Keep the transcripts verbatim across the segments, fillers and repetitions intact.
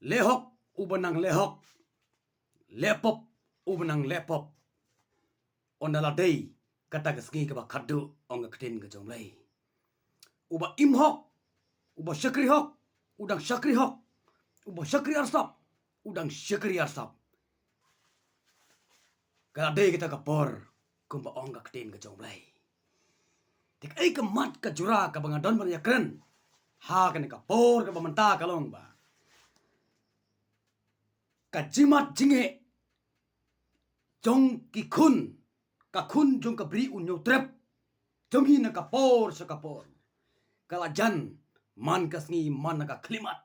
Leh hok uba nang leh hok, leh pop uba nang leh pop. Ynda la dei kata ka sngi kaba khatduh, ong ka ktien ka jong U Blei. Uba im hok, uba shakri hok, u dang shakri hok, uba shakri arsap, u dang shakri arsap. Ka la dei kata ka por, kumba ong ka ktien ka jong U Blei. Te kaei ka mat ka jura kaba nga don ban ïakren ha kane ka por kaba mynta ka long ba ka jingmut jingeh jong ki khun, ka khun jong ka bri un ïoh trep jong hi na ka por sha ka por. Ka la jan man ka sngi, man na ka khyllipmat.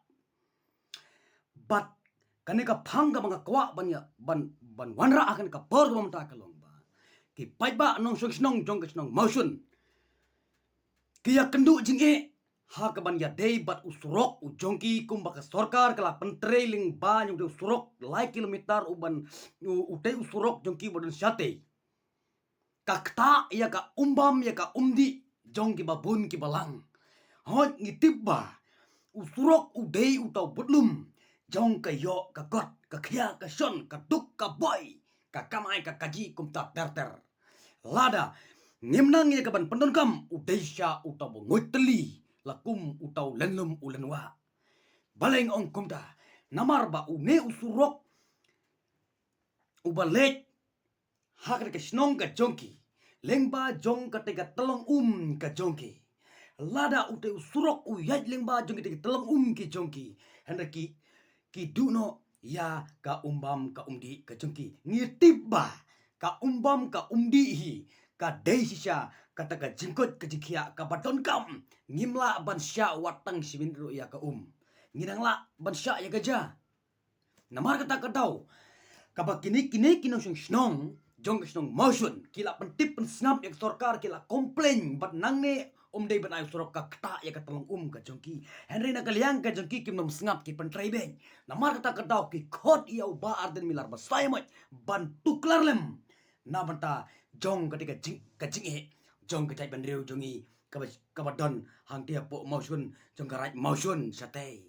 Bad kane ka phang kaba nga kwah ban ïa, ban, ban wanrah ha kane ka por kaba mynta ka long ba ki paidbah nongshong shnong jong ka shnong Mawshun ki ïa kynduh jingeh ha kaban ïadei bad u surok u jong ki, kumba ka sorkar ka la pyntrei lyngba jong u surok lai kilometer uban u, utei u surok jong ki ba don shatei. Ka ktah ïa ka umbam ïa ka umdih jong ki babun ki balang. Hooid, ngi tip ba u surok u dei uta u budlum jong ka ïoh ka kot, ka khia ka shon, ka duk ka boi, ka kamai ka kaji kumta ter ter. Lada ngim nang ïa kaban pyndonkam, u dei sha uta ba nguid tylli la kum uta u lynlum u lynwah. Balei nga ong kumta? Namar ba une u surok uba leit ha kata ka shnong ka jong ki, lyngba jong kata ka tyllong um ka jong ki. Lada utei u surok u ïaid lyngba jong kata ka tyllong um ki jong ki, hynrei ki, ki duh noh ïa ka umbam ka umdih ka jong ki. Ngi tip ba ka umbam ka umdih hi ka dei shisha kata ka jingkoit ka jingkhiah kaba donkam. Ngim lah ban shah wat tang shi minit ruh ïa ka um. Ngi nang lah ban shah ïa ka ja. Namar kata ka daw kaba kine, kine ki nongshong shnong jong ka shnong Mawshun ki la pyntip pynsngap ïa ka sorkar, ki la complain bad nangne ym dei ban ai u surok, ka ktah ïa ka tyllong um ka jong ki. Hynrei na ka liang ka jong ki kim nym sngap, ki pyntrei beit. Namar kata ka daw ki khot ïa u Bah Ardent Miller Basaiawmoit ban tuklar lem na bynta jong kata ka jing, ka jingeh jong ka jaitbynriew jong ngi kaba, kaba don hangtei hapoh Mawshun, jong ka raid Mawshun shatei.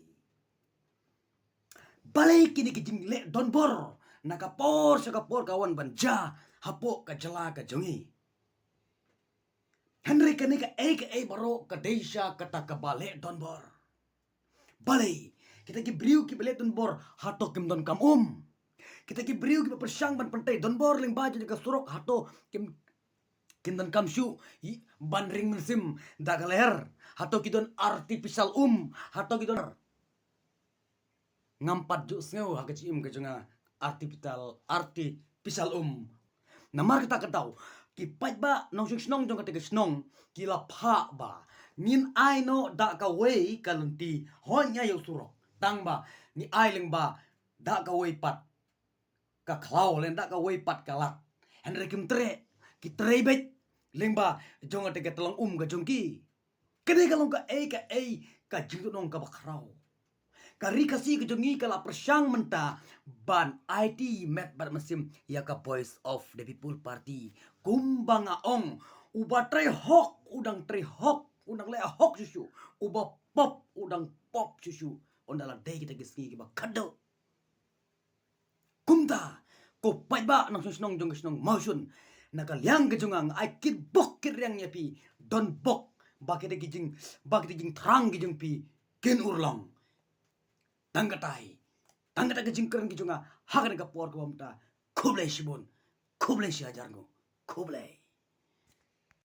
Balei kine ki jingleh donbor na ka por sha ka por ka wan ban jia hapoh ka jylla ka jong ngi? Hynrei kane kaei kaei baroh ka dei sha kata kaba leh donbor. Balei kita ki briew kiba leh donbor hato kim donkam um? Kita ki briew kiba pyrshang ban pyntrei donbor lyngba jong ka surok hato kim, kim donkam shuh ban ring mynsiem da ka lyer? Hato ki don artificial um? Hato ki don Ngam pat ju sngew ha ka jingim ka jong nga artificial, artificial um. Namar kata ka daw ki paidbah nongshong shnong jong kata ka shnong ki la phah ba ngin ai noh da kawei ka lynti, hooid ngi ai ïa u surok, tang ba ngi ai lyngba da kawei pat ka khlaw lane da kawei pat ka lad. Hynrei kim treh, ki trei beit lyngba jong kata ka tyllong um ka jong ki. Kane ka long kaei kaei ka jingtnong kaba khraw. Ka Ri Khasi ka jong ngi ka la pyrshang mynta ban aiti met bad mynsiem ïa ka Voice of the People Party. Kumba nga ong, uba trei hok u dang trei hok, u dang leh hok shuh shuh, uba pop u dang pop shuh shuh. Ynda la dei kita ki sngi kiba khatduh. Kumta ko paidbah nongshong shnong jong ka shnong Mawshun, na ka liang ka jong nga nga ai kitbok kitrwiang ïa phi, don bok ba kita ki jing, ba kita ki jingthrang ki jong phi kin urlong. Tang katai, tang kata ka jingkren ka jong nga ha kane ka por kaba mynta. Khublei shibun, khublei shihajar nguh, khublei.